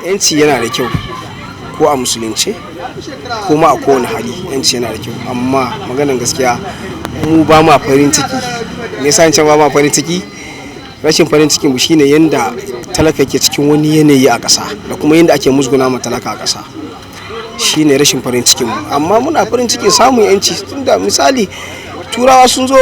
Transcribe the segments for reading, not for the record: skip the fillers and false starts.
Yanci yana da kyau, ko a Musulunce ko ma a kowane hali, yanci yana da kyau. Amma maganan gaskiya, mu ba ma farin ciki. Me yasa ce ba ma farin ciki? Rashin farin cikin mu shine yanda talaka ke cikin wani yanayi a ƙasa, da kuma yanda ake musguna ma talaka a ƙasa, shine rashin farin cikin mu. Amma muna farin cikin samun yanci, tunda misali Turawa sun zo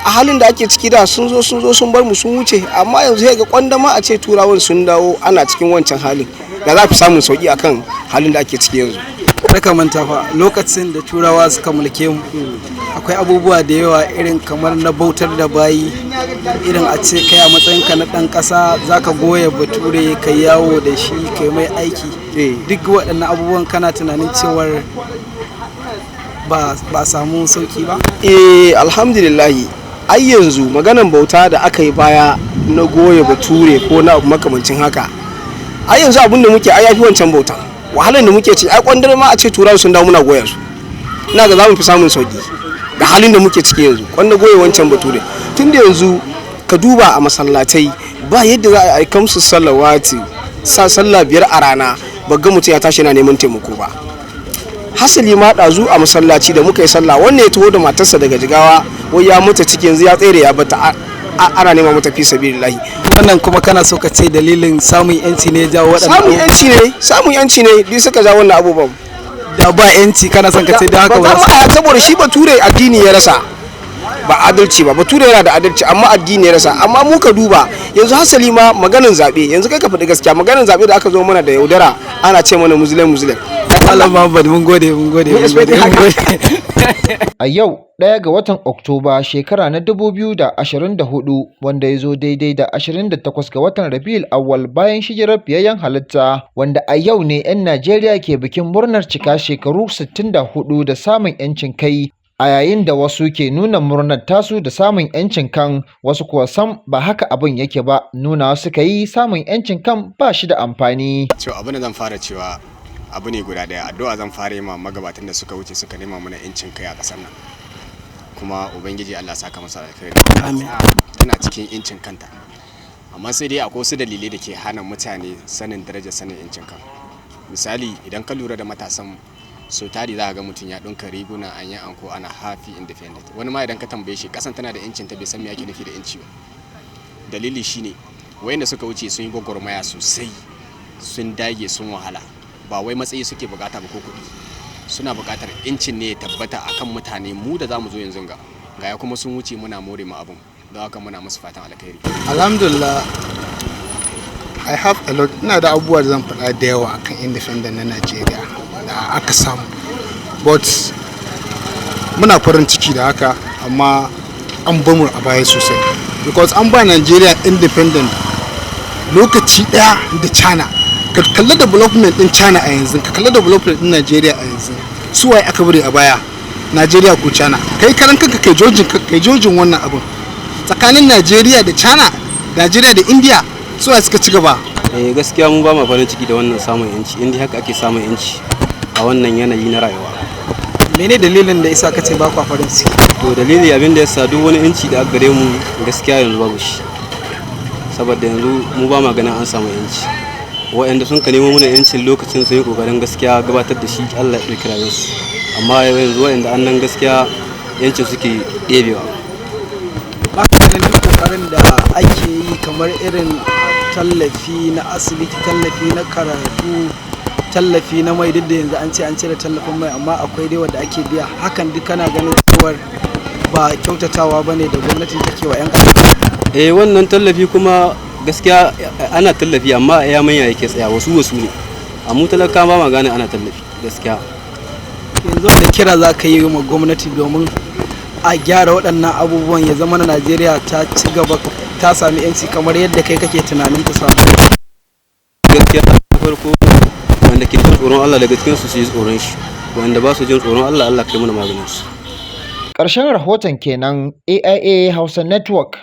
a halin da ake ciki da sun zo sun bar mu sun wuce. Amma yanzu sai ga kwandama a ce Turawan sun dawo ana cikin wancan halin, da za fi samun sauki akan halin da ake ciki yanzu. Kada ka manta fa, lokacin da Turawa suka mulke mu, akwai abubuwa da yawa, irin kamar na bautar da bayi, irin a ce kai a matsayinka na ɗan ƙasa zaka goya bature, ka yawo da shi, kai mai aiki. Duk waɗannan abubuwan, kana tunanin cewar ba samu sauki ba? Eh, alhamdulillahi. Ai yanzu maganan bauta da aka yi baya na goya bature ko na abu makamancin haka, ai yanzu abin da muke ai yafi wancan bauta. Wahalar da muke ci, ai kwandar ma a ce Turawa sun dawo muna goya su, ina ga za mu fi samun sauki da halin da muke ciki yanzu, kwanda goya wancan bature. Tun da yanzu ka duba a masallatai, ba yadda za a yi kamsu salawati sa sallah 5 a rana ga mutum ya tashi yana neman taimako ba. Hasali ma ɗazu a masallaci da muka yi sallah, wannan ya taho da matarsa daga Jigawa, wai ya mutu ciki, yanzu ya tsere ya bata, ana nema mata fi sabilillahi. Wannan kuma kana so ka ce dalilin samun yanci ne ya jawo waɗannan? Samun yanci ne, samun yanci ne duk suka jawo wannan abubuwan. Da ba yanci, kana son ka ce da haka ba? Saboda shi bature addini ya rasa, ba adalci ba. Bature yana da adalci, amma addini ya rasa. Amma mu ka duba yanzu, hasali ma maganin zaɓe yanzu, kai ka faɗi gaskiya, maganin zaɓe da aka zo mana da yaudara, ana ce mana Muslim, Muslim. Malam Muhammad, mun gode, mun gode, mun gode, mun gode. A yau, 1 ga watan Oktoba, shekara na 2024, wanda ya zo daidai da 28 ga watan Rabiul Awwal bayan hijirar fiyayyen halitta, wanda a yau ne 'yan Najeriya ke bikin murnar cika shekaru 64 da samun 'yancin kai. A yayin da wasu ke nuna murnar tasu da samun 'yancin kan, wasu kuwa sam ba haka abin yake ba, nuna suka yi samun 'yancin kan ba shi da amfani. Cewa abin da zan fara cewa abu ne guda daya: addu'a zan fara yi ma magabatan da suka wuce suka nema mana 'yancin kai a ƙasar nan, kuma Ubangiji Allah saka masa alkhairi. Amin. Tana cikin 'yancin kanta, amma sai dai akwai wasu dalilai da ke hana mutane sanin darajar sanin 'yancin kan. Misali, idan ka lura da matasan, so tari za ga mutum ya ɗinka riguna, an yi anko, ana "Happy Independent". Wani ma idan ka tambaye shi kasan tana da 'yancin ta, bai san me ake nufi da 'yanci ba. Dalili shine wayanda suka wuce sun yi gwagwarmaya sosai, sun dage, sun wahala. Ba wai matsayi suke bukata ba ko kuɗi, suna bukatar 'yancin ne ya tabbata akan mutane. Mu da zamu zo yanzu ga ya kuma sun wuce, muna more mu abun. Don haka muna musu fatan alkhairi. Alhamdulillah, I have a lot, ina da abubuwa da zan faɗa da yawa akan independent na Najeriya da aka samu, but muna farin ciki da haka, amma an bamu a baya sosai, because an ba Najeriya independent lokaci ɗaya da China. Ka kalli development din China a yanzu, ka kalli development din Najeriya a yanzu. Su waye aka bari a baya, Najeriya ko China? Kai karan kanka kai judging wannan abun tsakanin Najeriya da China, Najeriya da India, su waye suka ci gaba? Eh, gaskiya mu ba ma farin ciki da wannan samun yanci, inda haka ake samun yanci a wannan yanayi na rayuwa. Mene dalilin da isa kace ba kwa farin ciki? To, dalili abin da yasa, duk wani yanci da aka gare mu, gaskiya yanzu babu shi, saboda yanzu mu ba ma ganin an samu yanci. Waɗanda sun ka nemo mana yancin lokacin sun yi kokarin gaskiya gabatar da shi, Allah ya ɗauki rayuwarsu. Amma yanzu waɗanda an nan, gaskiya yancin suke ɗebewa. Ba ka ganin duk kokarin da ake yi, kamar irin tallafi na asibiti, tallafi na karatu, tallafi na mai, duk da yanzu an ce an cire tallafin mai, amma akwai dai wanda ake biya, hakan duk kana ganin cewar ba kyautatawa bane da gwamnatin take wa 'yan ƙasa? Eh, wannan tallafi kuma gaskiya ana tallafi, amma ya manya yake tsaya, wasu wasu ne, amma talaka ba ma gane ana tallafi gaskiya. Yanzu da kira za ka yi wa gwamnati domin a gyara waɗannan abubuwan, ya zama na Najeriya ta ci gaba, ta sami 'yanci kamar yadda kai kake tunanin ta samu? Gaskiya na farko, wanda ke jin tsoron Allah daga cikin su, su yi tsoron shi. Wanda ba su jin tsoron Allah, Allah kai mana maganin su. Ƙarshen rahoton kenan, AIA Hausa Network.